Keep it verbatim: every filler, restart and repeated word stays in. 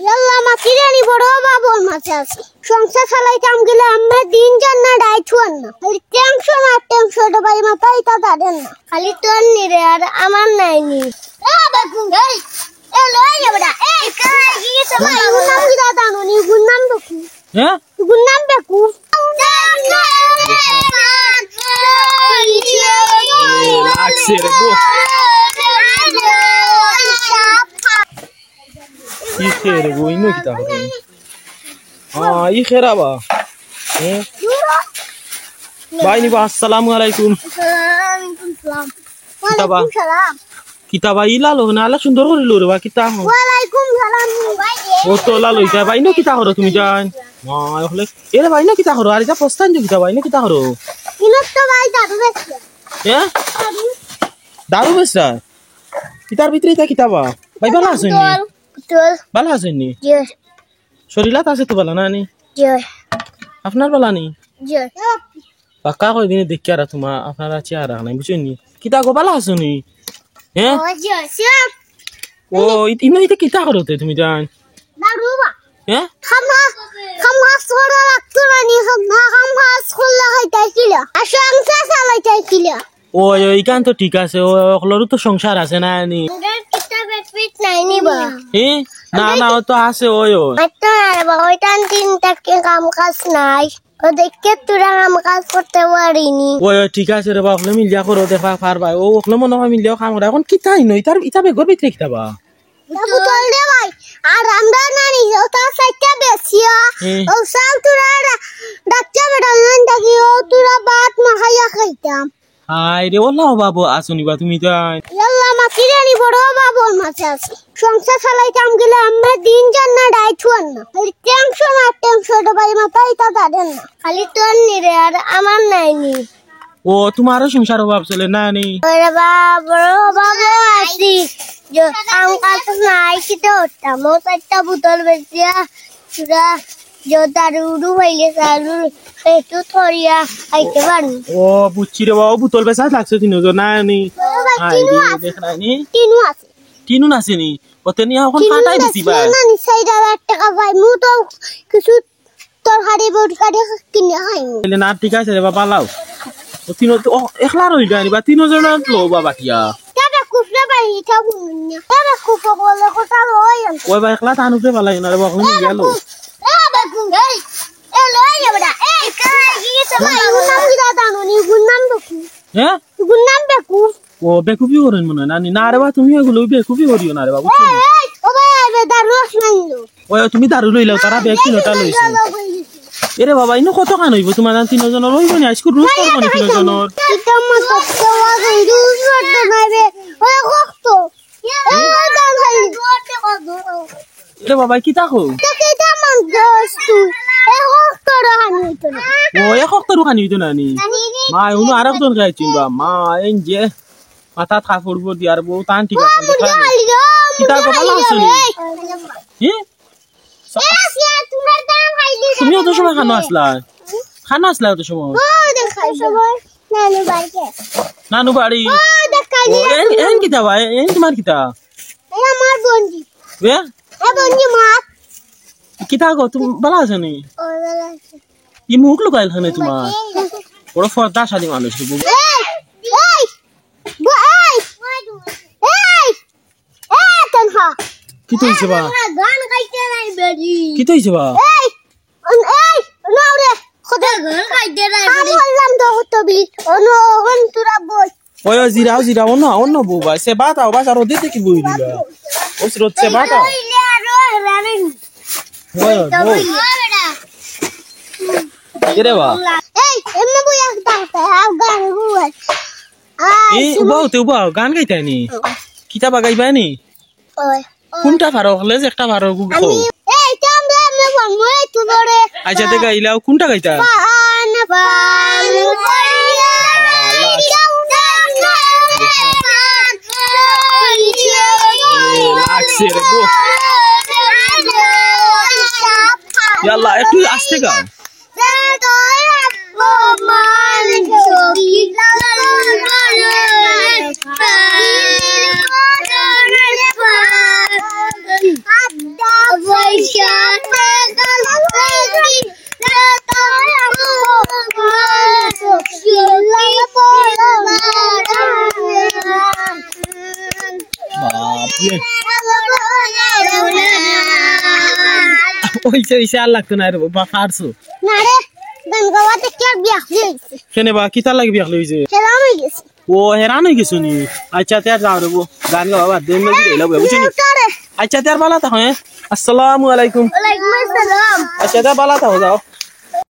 ইয়াল্লা, মাতিরানি বড় বাবর মাঝে আছি। সংসার চালাইতাম গেলে আমরা দিন যার না, রাইত হওয়ার না। খালি টেনশন আর টেনশন রে ভাই, মাথা ইটা দাঁড়ের না। খালি তোর নি রে, আর আমার নাই নি। এ বেকুব, এই, এ লই যাবে না। এই, এই, এই, এই, ভাই, ওর নাম কিতা জানো নি? ওর নাম বেকুব। হ্যাঁ? ওর নাম বেকুব। লাগছে রে গো। ই খে রে গো, ইনো কিতা করে? হ্যাঁ, ই খে রা বা। হ্যাঁ? ভাই নি বা, আসসালামু আলাইকুম। ওয়ালাইকুম সালাম। কিতা বা? ওয়ালাইকুম সালাম। কিতা বা, ই লালো না, আলা সুন্দর করি লো রে বা, কিতা হো? ওয়ালাইকুম সালাম। ও তো লালো, ইতা ভাই নি কিতা করো তুমি জান? মা, অকলে, এ রে ভাই নি কিতা করো? আর ইতা পস্তান দে কিতা ভাই নি কিতা করো? ইনো তো ভাই দারু বেচছে। হ্যাঁ? দারু। দারু বেচরা? ইতার ভিতরে ইতা কিতা বা? ভাই ভালা আছইন নি? বোতল। ভালা আছইন নি? জি। শরীলাত আছে তো ভালা না নি? জি। আপনার ভালা নি? জি। বাক্কা কয়দিনে দেখিয়ার তুমার, আপনার চেহারা নাই, বুঝছইন নি? কিতা গো, ভালা আছো নি? হ্যাঁ? ও, জি, জি। ও, ই-, ইনো ইতা কিতা করো তে তুমি জান? দারু বা। হ্যাঁ? কাম কাজ, কাম কাজ করা লাগতো না নি, কাম, কাম কাজ করলে খাইতায় কিলা? আর সংসার চালাইতায় কিলা? ওই, ওই, ইখান তো ঠিক আছে, ও, অকলরও তো সংসার আছে না নি? ওদের কিতা পেট পেট নাই নি বা? এ? না, না, ও তো আছে, ওই, ওই। আর তো আর বা, ওইটান তিন টাকা কাম কাজ নাই। ও দেখে তোরা কাম কাজ করতে পারিনি। ওই, ওই, ঠিক আছে রে বা, অকলে মিলিয়া করো, দেখা পারবা। ও, অকলে মনে হয় মিলিয়াও কাম করে। এখন কিতা ইনো? ইতার, ইতা বেগর ভিতরে কিতা বা? তা বোতল দে ভাই, আর আমরা না নি, ওটা সাইডটা বেশি, হুম। ও সাল তোরা রা-, ডাক্তার বেটা নেন থাকি, ও তোরা ভাত না খাইয়া খাইতাম। হায় রে, ওলা বাবু, আসুনি বা তুমি তাই। ইয়াল্লা, মাতিরানি বড় বাবর মাঝে আছি। সংসার চালাইতাম গেলে আমরা দিন যার না, রাইত হওয়ার না। খালি টেনশন আর টেনশন রে ভাই, মাথা ইটা দাঁড়ের না। খালি তোর নি রে, আর আমার নাই নি। ও, তোমারও সংসার অভাব চলে না নি? ওরে বাবা, বড় অভাব আছি। যে কাম কাজ নাই, কিতা করতাম? ও চারটা বোতল বেচিয়া, তোরা যে দারু উরু পাইলে, দারু একটু থরিয়া খাইতে পারবি। ও, বুঝছি রে বাবা, ও বোতল বেচা লাগছে তিনজন, না নি? ও ভাই, হায় টিনু রে, আছে। দেখ না নি? টিনু আছে। টিনু আছে নি? ওতে নিয়ে এখন টিনু কাটাই দিছি বেচলো ভাই। না নি, ষাইট হাজার টাকা ভাই, মু তো কিছু তরকারি বরকারি কিনে খাইমু। তাইলে না, ঠিক আছে রে বাবা, লাও। ও তিন, ও একলা রইল নি বা, তিনজন লো বাবা কিয়া? তা বেকুব রে ভাই, ইটা বুঝুন না। তা বেকুব বলে কথা লই আনতে। ওই ভাই, একলা তান উপরে বালাই না রে বাবা, এ গেল। বেকুব, এ বেকুব, এই, এ লই যাবে না। এই, কাই গিয়ে তো ভাই, ওর নাম কিতা জানো নি? ওর নাম বেকুব। হ্যাঁ? ওর নাম বেকুব। ও, বেকুবি করেন মনে হয়, না নি? না রে বা, তুমি এগুলো বেকুবি করিও না রে বাবু। এই, এই, ও ভাই, এই দারু নাই লো। ওই, তুমি দারু লইলাও, তারা ব্যাগ তিনটা লইছে। এরে বাবা, ইনো কত খান হইব তোমার তিনজনের? হইব নি? আজকে রোজ করবো নি তিনজনের? এরে বাবা, কিতা কও? ও, এক অক্ত রুখানি হইতো না নি? মা, উনো আরেকজন খাইছি বা। মা, এই যে মাথাত কাপড় উপর দিয়ার বউ, তান ঠিক আছে। কিতা গো, ভালা আছো নি? হি? এ, সে তোমার দাম খাইলি। তুমি অত সময় খানো আসলা? খানো আসলা অত সময়? ও, দেখাই সময়। নানু বাড়ি। নানু বাড়ি। ও, দেখাই ও, এন, এন কিতা বা? এন তোমার কিতা? এ আমার বন্ধু। এ? এ বন্ধু মা। কিতা গো, তুমি ভালা আছো নি? ও, ভালা আছি। ই মুখ লুকাইল খানে তোমার। বড় ফর্দা শালী মানুষ। এই, এই, ব-, এই, এই। এ, তানহা। কিতা হইছে বা? গান গাইতে নাই বেরি। কিতা হইছে বা? এই, অন-, এই, নাও রে, খোদা। গান গাইতে নাই বেরি। বললাম তো হতো বি। অন, অন তোরা বই। ওই, ওই, জিরাও, জিরাও, অন্য, অন্য বউ ভাই। সে বাতাও, বাস আর ওদের দেখি বই দিলা। ও স্রোত সে বাতাও। ওই, ওই, বউ। এরে বা। এই, এমনি বই এক দাঁড়াতে, আর গান বই। এই, উবাও, তে উবাও, গান গাইতায় নি? কিতা বা গাইবায় নি? ওই। কোনটা পারো? হকলে যে একটা পারো, গু-, আমি, কও। এই, তে আমরা, আমরা পারমু, এই, তুই ধরে। আচ্ছা, তে গাইলাও, কোনটা গাইতা? পান, পান করিয়া, লাগছে রে, গো। ইয়াল্লা, একটু আস্তে গাও। বাপরে। অইছে, অইছে, আর লাগতো না রে বাবা, পারছো। না রে, গান গাওয়াতে কি আর বিয়া অইছে? কেনে বা, কিতার লাগি বিয়া অইছে? হেরান অই গেছি। ও, হেরান অই গেছো নি? আচ্ছা, তে আর যাও রে বো, গান গাওয়া বাদ দে, এমনি গিয়ে লইলাও, বুঝছো নি? আরে। আচ্ছা, তে আর বালা থাকো, হ্যাঁ? আসসালামু আলাইকুম। ওয়ালাইকুম আসসালাম। আচ্ছা, তে আর বালা থাকো, যাও।